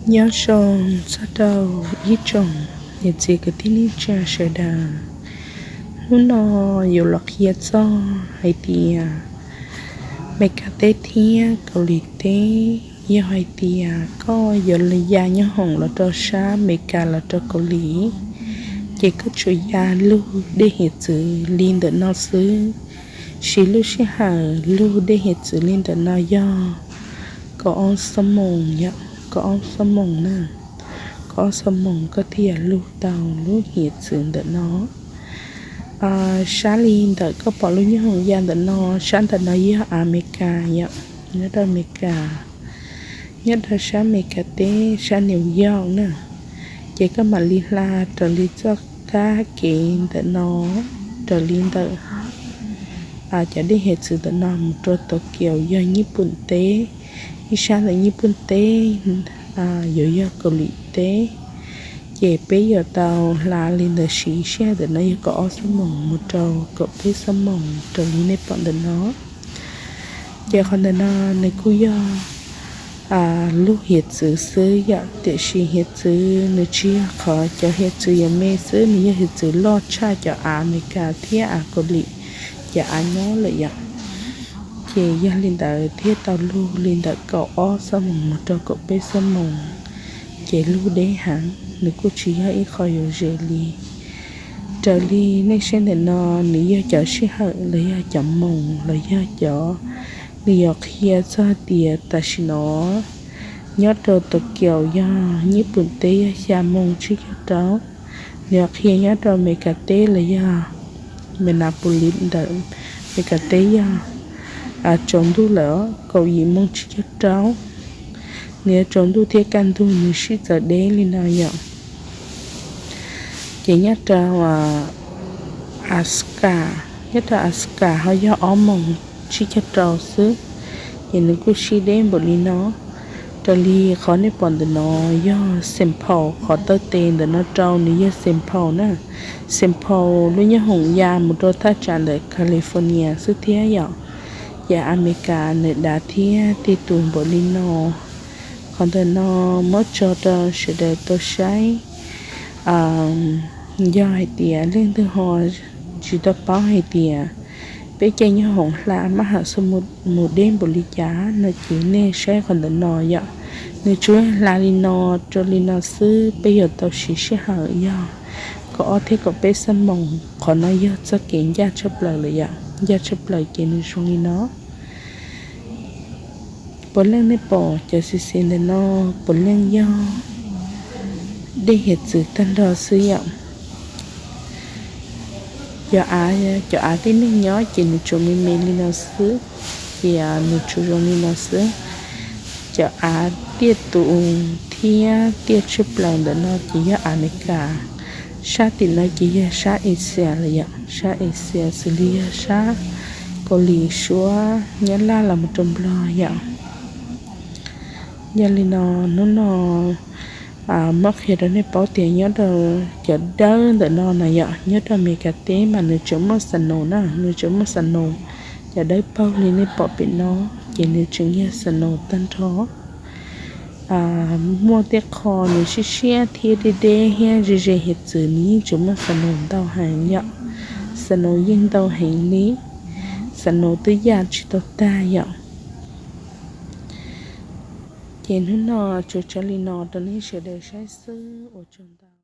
Nyob zoo txog rau ib tsoom niam txiv kwv tij neej tsa sawv daws. Hnub no yuav los qhia txog hais tias Meskas teb thiab Kaus Lim teb, yog hais tias koj yuav ya nyob hoom los rau sab Meskas los rau Kaus Lim, ces koj tsuas ya lug dej hiav txwv li ntawm no xwb. Siv lub sij hawm lug dej hiav txwv li ntawm no yog kaum ob xuab moos, kaum ob xuab moos na. Kaum ob xuab moos koj thiaj lug tau lub hiav txwv ntawm no. Sab li ntawm koj pom lub nyob hoom ya ntawm no, sab ntawm no yog Amelikas yom, nyob rau Amelikas, nyob rau sab Amelikas teb sab New York na. Ces koj mam li hla raws li txoj kab kev ntawm no, raws li ntawm cov dej hiav txwv ntawm no mus rau Tokyo yog Nyij Pooj teb, ib sab ntawm Nyij Pooj teb yuav yog Kaus Lim teb. Ces peb yuav tau hla li ntawd siv sij hawm ntawm no yog kaum ob xuab moos mus rau kaum peb xuab moos raws li nej pom ntawm no. Ces qhov ntawm no nws kuj yog lub hiav txwv xwb yom, tiam sis hiav txwv nws tsis yog qhov cov hiav txwv yuav me xwb, nws yog hiav txwv loj tshaj cov av Amelikas thiab av Kaus Lim, cov av nyob lawm yom. Ces yog li ntawd thiaj tau lug li ntawm kaum ob xuab moos mus rau kaum peb xuab moos, ces lug deb heev, nws kuj tsis yog ib qho yuav ze li. Raws li nej saib ntawm no, nws yog cov sij hawm los yog cov moos los yog cov, nws yuav qhia txog tias tam sim no nyob rau Tokyo yog Nyij Pooj teb yog xya moos tsib caug rau, nws yuav qhia nyob rau Amelikas teb los yog Minneapolis ntawm Amelikas teb yog tsaus ntuj lawm kaum yim moos tsib caug rau. Nws yuav tsaus ntuj thiab kaj ntug nws sib txawv deb li no yom. Ces nyob rau Alaska, nyob rau Alaska ho yog ob moos tsib caug rau xwb, ces nws kuj sib deb npaum li no. Raws li qhov nej pom ntawm no yog Saint Paul, qhov taw tes ntawm no rau nws yog Saint Paul na. Saint Paul lub nyob hoom ya mus rau thaj tsam ntawm California xwb thiab yom. Ces Amelikas nws dav thiab tej tus npaum li no. Qhov ntawm no muab tso rau sawv daws tau saib. Yog hais tias leej twg ho tsis tau paub hais tias peb caij nyob hoom hla mab ham xua mus deb npaum li cas no ces nej saib qhov ntawm no yom. Nws tsuas hla li no rau li no xwb, peb yuav tau siv sij hawm yog kaum ob thiab kaum peb xuab moos. Qhov no yog txoj kev ncaj tshaj plaws lawm yom, ncaj tshaj plaws ces nws zoo li no. Puav leej nej pom cov xis xis ntawm no, puav leej yog dej hiav txwv tag nrho xwb yom. Cov av, cov av tib neeg nyob ces nws tsuas me me li no xwb, ces nws tsuas zoo li no xwb. Cov av tiaj tus thiab tiaj tshaj plaws ntawm no ces yog Amelikas, sab tim no ces yog sab Asia lawm yom, sab Asia xws li yog sab Kaus Lim, Suav, Nyab Laj los mus rau Nplog yom. Yog li no, hnub no muab qhia rau nej paub tias nyob rau cov dawb ntawm no na yom, nyob rau Amelikas teb mas nws tseem muaj snow na, nws tseem muaj snow, cov dawb paug li nej pom pem no, ces nws tseem yog snow tag nrho. Muaj tej qho nws siab siab thiab deb deb thiab ze ze hiav txwv nws yeej tseem muaj snow ntau heev yom, snow yeej ntau heev li, snow twb ya tsis tau tag yom. Ces hnub no tsuas tso li no rau nej sawv daws saib xwb, ua tsaug ntau.